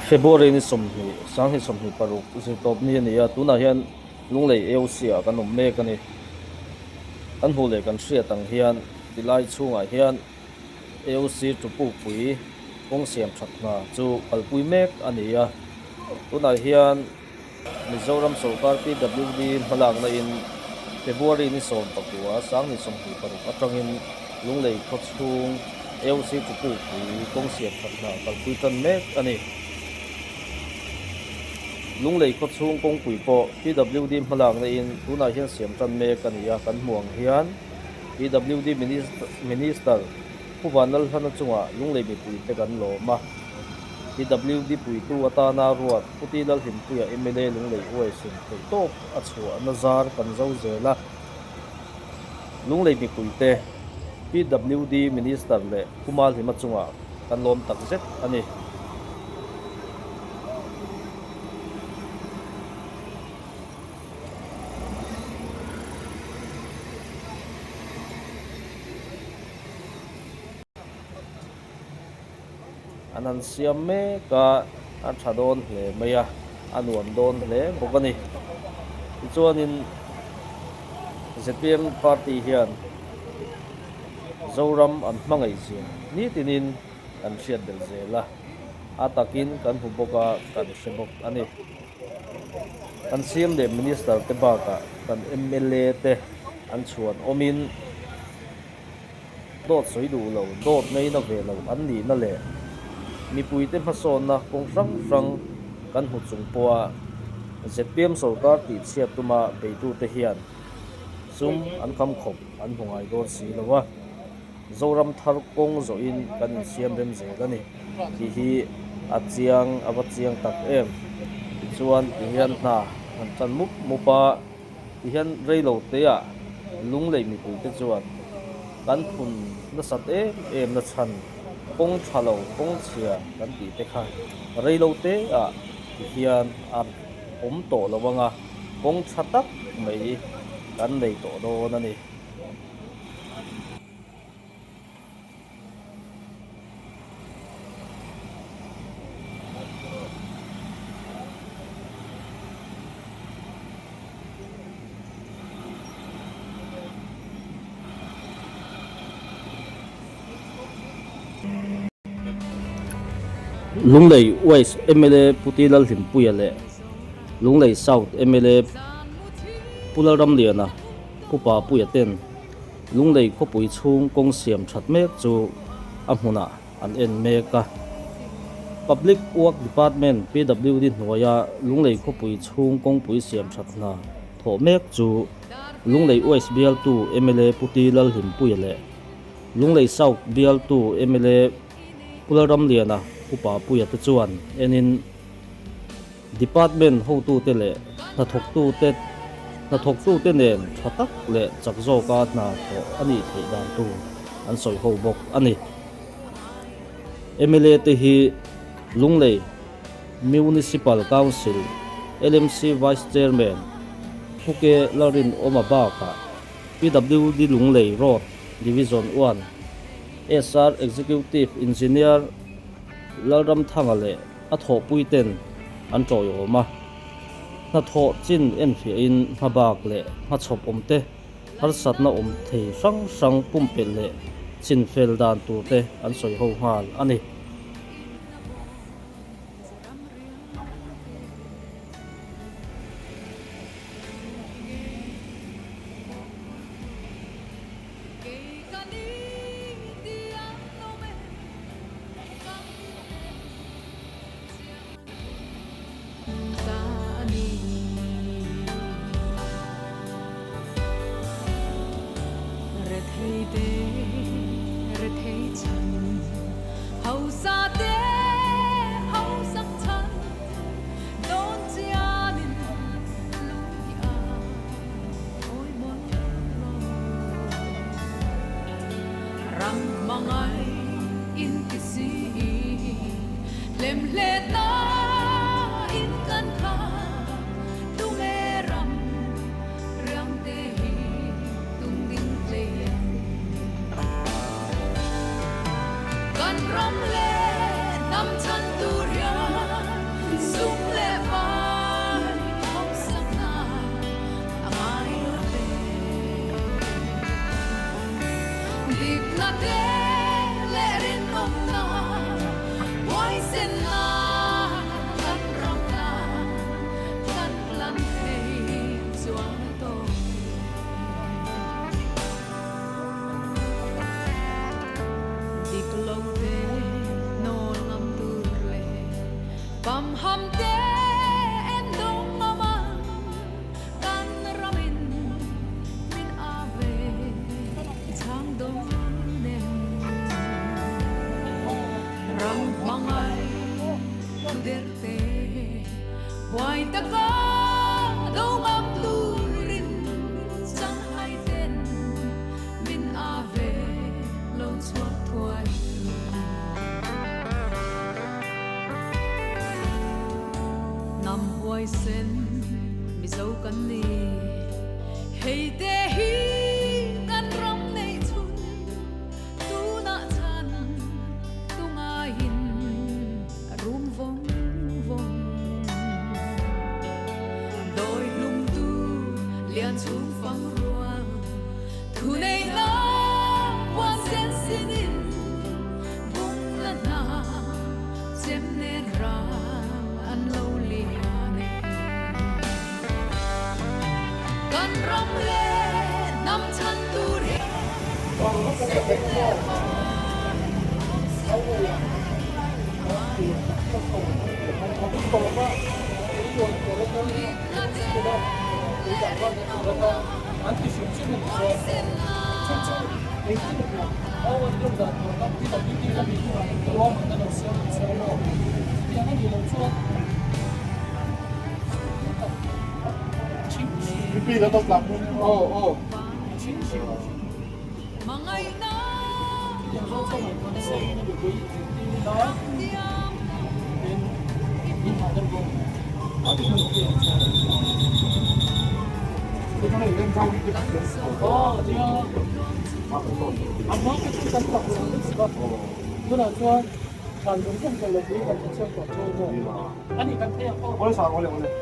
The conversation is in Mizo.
February ni 20, 2026 zirtawp ni a ni a, tunah hian Lunglei AOC ah kan awm mek a ni. Kan hmuh leh kan hriat ang hian tilai chhungah hian AOC Tupukpui kawng siam that hna chu kalpui mek a ni a, tunah hian Mizoram sawrkar PWD hmalakna in February ni 19 2026 atangin Lunglei khaw chhung AOC Tupukpui kawng siam that hna kalpui tan mek a ni. Lunglei khaw chhung kawngpui pawh PWD hmalakna in tunah hian siam tan mek a ni a, kan hmu ang hian PWD Minister Pu Vanlalhlana chungah Lunglei mipuite kan lawm a, PWD puitu atana ruat Pu Ti Lalhlimpuia mla Lunglei uaisin theihtawp a chhuahna zar kan zo zel a. Lunglei mipuite PWD Minister leh Pu Malhlima chungah kan lawm tak zet a ni. An han siam mek a, a tha dawn hle mai a, a nuam dawn hle bawk a ni. Tichuanin zpm party hian Zoram an hmangaih zia nitinin kan hriat belh zel a, a takin kan hmu bawk a, kan hre bawk a ni. Kan CM leh Minister te bakah kan mla te an chhuan awmin, Dawt sawi duh lo, dawt ngaina ve lo an nihna leh mipuite hmasawnna kawng hrang hrang kan hmu chung pawha zpm sawrkar tihchhiat tuma beitute hian sum an kham khawp an hmu ngai dawn si lo a, Zoram thar kawng zawhin kan insiam rem zel a ni tih hi a chiang a va chiang tak em. Tichuan tihian hna an tan mup mup a. Tihian reilo teah Lunglei mipuite chuan kan phun nasat em em na chhan kawng tha lo kawng chhia kan tih te kha reilo teah tihian a awm tawh lo anga kawng tha tak mai kan nei tawh dawn a ni. Lunglei West mla Pu Ti Lalhlimpuia leh Lunglei South mla Pu Lalramliana Pu Papuia ten Lunglei khawpui chhung kawng siam that mek chu a hmunah an en mek a. Public Work Department, PWD, hnuaia Lunglei khawpui chhung kawngpui siam that hna thawh mek chu Lunglei West bialtu mla Pu Ti Lalhlimpuia leh Lunglei South bialtu mla Pu Lalramliana Pu Papuia te chuan enin Department hotute leh hnathawktute hnathawktute nen tha tak leh chak zawka hna thawh a nih theih dan tur an sawi ho bawk a ni. Mla te hi Lunglei Municipal Council, LMC Vice Chairman Phuke Lalrinawma bakah PWD Lunglei Road Division I SR Executive Engineer Lalramthanga leh a thawhpui ten an tawiawm a, hnathawh chin enfiahin hmabak leh hmachhawp awm te, harsatna awm thei hrang hrang pumpelh leh chinfel dan tur te an sawi ho nghal a ni. te leh rinawmna huaisenna kan ram tan kan hlan thei chuan a tawk e. Dik lo te nawl ngam tur leh pamham te en dawng ngam ang kan ramin min a ve chhang dawn em. Ram hmangai thu der te huai taka do ngam turin changhai ten min a ve lo chhuak thuai tur. Hnam huaisen Mizo kan ni, hei te hi kan ram neih chhun tunah chhan tungaiin a rum vawng vawng. Dawi hlumtu lian chhung fang rual thu neihna puan sen sinin bung la hna chem nen ral an lo lian e. Kan ram leh hnam chhan tur hi sen leh var awm sen leh